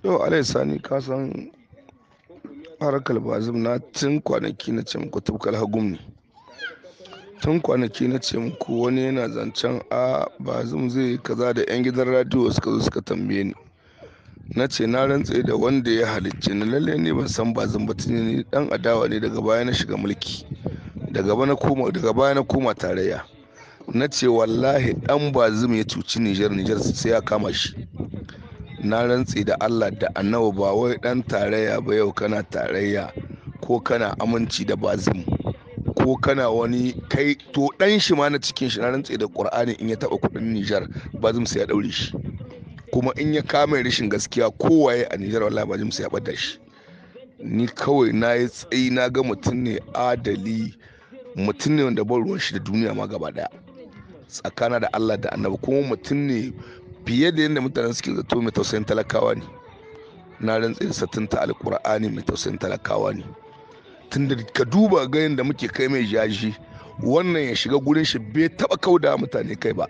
Yau Alhaji Sani, ka san harkar Bazum na tun kwanaki na ce muku tufkar hagum ne. Tun kwanaki na ce muku wani yana zancen a Bazum zai yi kaza da 'yan gidan radiyo suka zo suka tambaye ni. Na ce na rantse da wanda ya halicce ni, lalle ni ban san Bazum ba, tuni ni dan adawa ne, daga baya na shiga mulki. Daga baya na koma tarayya. Na ce wallahi dan Bazum ya cuci Nijar, Nijar sai ya kama shi. Na rantse da Allah da Annabi, ba wai dan tarayya ba, yau kana tarayya ko kana aminci da Bazum ko kana wani kai, to dan shi ma na cikin shi, na rantse da Qur'ani in ya taba kudin Nijar, Bazum sai ya daure shi. Kuma in ya kama rashin gaskiya kowaye a Nijar, wallahi Bazum sai ya bada shi. Ni kawai na yi tsayi, na ga mutum ne adali, mutum ne wanda ban ruwan shi da duniya ma gaba daya, tsakana da Allah da Annabi. Kuma mutum ne fiye da yadda mutanen suke zato, mai tausayin talakawa ne. Na rantse da satinta Alkur'ani, mai tausayin talakawa ne. Tunda ka duba ga yadda muke kai mai jaji, wannan ya shiga gurin shi bai taba kauda mutane kai ba.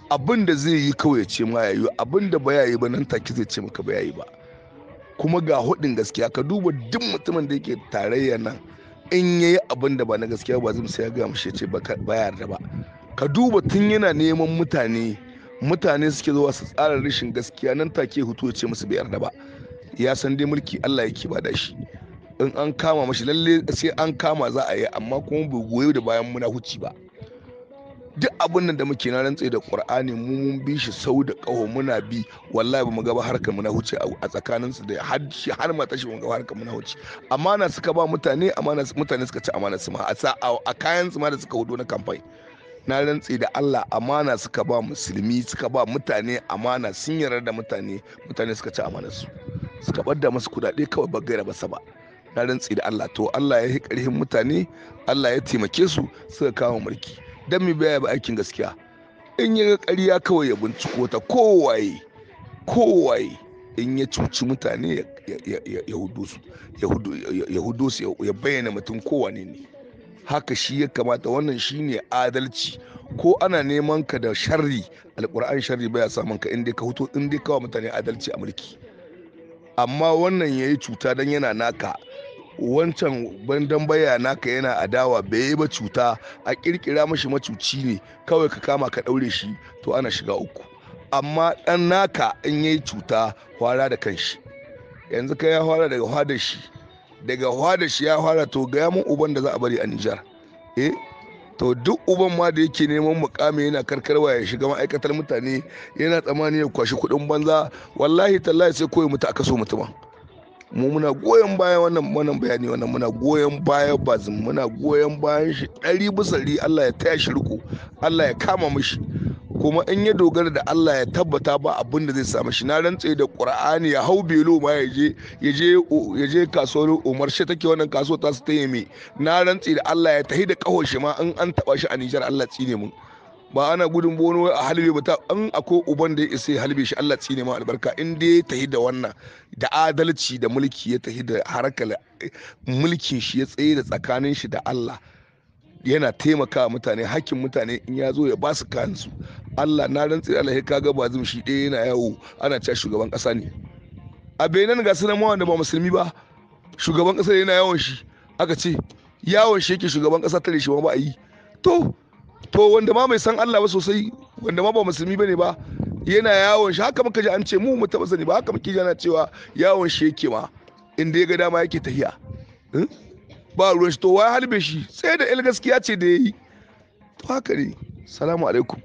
Abin da zai yi kawai ya ce ma ya yi, abin da ba ya yi ba nan take zai ce maka ba ya yi ba. Kuma ga hudin gaskiya, ka duba duk mutumin da yake tarayya nan, in ya yi abin da ba na gaskiya ba, zai sai ya gaya mishi ya ce ba ya yarda ba. Ka duba tun yana neman mutane, mutane suke zuwa su tsara rashin gaskiya, nan take hutu ya ce musu bai yarda ba. Ya san dai mulki Allah yake bada shi, in an kama mashi lalle sai an kama za a yi, amma kuma bai goyi da bayan muna huci ba. Duk abin nan da muke, na rantse da Qur'ani, mu mun bi shi sau da ƙaho, muna bi, wallahi ba mu ga ba harkar muna huce a tsakanin su da har shi har mata shi, ba mu ga harkar muna huce. Amana suka ba mutane, amana mutane suka ci amana su ma a kayan su ma da suka hudo na kamfani. Na rantse da Allah, amana suka ba musulmi, suka ba mutane amana, sun yarda da mutane, mutane suka ci amanar su, suka ɓadda masu kuɗaɗe kawai ba gaira basa ba. Na rantse da Allah, to Allah ya yi ƙarfin mutane, Allah ya taimake su suka kama mulki. Dan mi baya ba aikin gaskiya, in ya ga ƙarya kawai ya binciko ta, kowaye kowaye in ya cuci mutane ya hudu su, ya hudu su, ya bayyana mutum kowane ne. Haka shi ya kamata, wannan shine adalci. Ko ana neman ka da sharri, Alƙur'an sharri baya samun ka inda ka huto, inda ka wa mutane adalci a mulki. Amma wannan yayi cuta dan yana naka, wancan bandan baya naka yana adawa, bai yi ba cuta, a kirkira mashi macuci ne kawai ka kama ka daure shi, to ana shiga uku. Amma dan naka in yayi cuta, hwara da kanshi. Yanzu kai ya hwara daga hwadar shi, daga hwadar shi ya hwara, to ga mun uban da za a bari a Nijar. To duk uban ma da yake neman mukami yana karkarwa ya shiga ma'aikatar mutane, yana tsammani ya kwashi kuɗin banza, wallahi tallahi sai koyi mutu aka so mutuma. Mu muna goyon bayan wannan bayani, wannan muna goyon bayan Bazum, muna goyon bayan shi 100%. Allah ya taya shi riko, Allah ya kama mishi. Kuma in ya dogara da Allah ya tabbata ba abin da zai samu shi. Na rantse da Qur'ani, ya hau belo ma ya je kasuwar Umar shi take, wannan kasuwar ta su ta yeme. Na rantse da Allah ya tahi da kaho shi ma, in an taba shi a Nijar Allah tsine mun. Ba ana gudun bono a halbe ba, ta in akwai uban da ya isa ya halbe shi, Allah tsine ma albarka. In dai ya tahi da wannan da adalci da mulki, ya tahi da harkar mulkin shi, ya tsaye da tsakanin shi da Allah, yana taimaka mutane, hakkin mutane in ya zo ya ba su kansu. Allah na rantse da Allah, kaga Bazum shi ɗaya yana yawo ana cewa shugaban ƙasa ne. A Benin ga sunan wanda ba musulmi ba, shugaban ƙasa yana yawon shi, aka ce yawon shi yake shugaban ƙasa, tare shi ma ba a yi. To wanda ma mai san Allah ba sosai, wanda ma ba musulmi bane ba, yana yawon shi. Haka muka ji an ce, mu mu taɓa sani ba, haka muke ji ana cewa yawon shi yake ma, inda ya ga dama yake tahiya. Ba ruwan shi, to wai halbe shi sai da il gaskiya ce da yayi. To haka ne. Salamu alaikum.